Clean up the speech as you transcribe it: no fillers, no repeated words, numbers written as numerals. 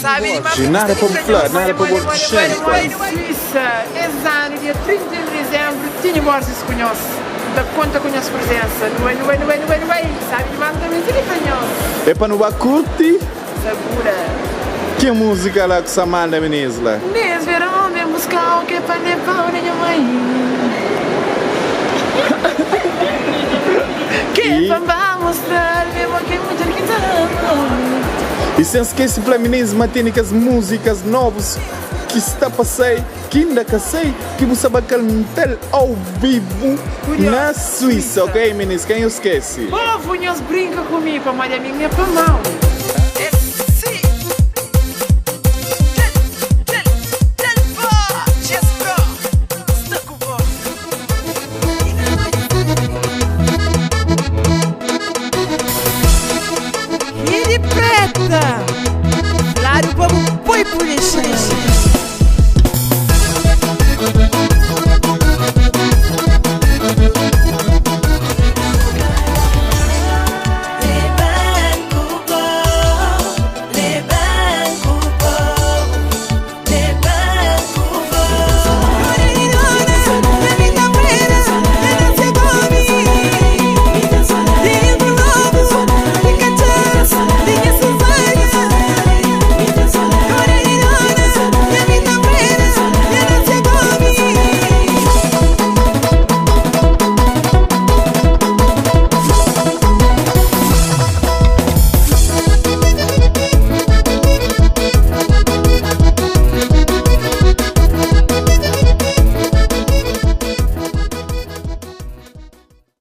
E nada pa bu fla, nada pa bu acrescenta. Suíça, es anu, dia 31 di dizembru, tini Borges ku nhos. N ta konta ku nhos prezensa. Nu bai, nu bai, nu bai, nu bai, nu bai. Sabi dimás, N ta ben sigi pa nhos. É pa nu ba curti. Sabura. Ki música la ku sa manda minis la? Nes veron ben buscau ke pa ne pau na nha mãe Ke pa ba mostral me bo ke mudjer ki ta ama. E sen skese fla minis ma tene kes músicas novus ki sta pa sai ki inda ka sai ki bu sa ba cantal ao vivo na Suíça ok minis ka nhos skese. Povo nhos brinca ku mi pamodi ami N é pa mau. Kidy Preta, fladu pa bu poi bu dexa.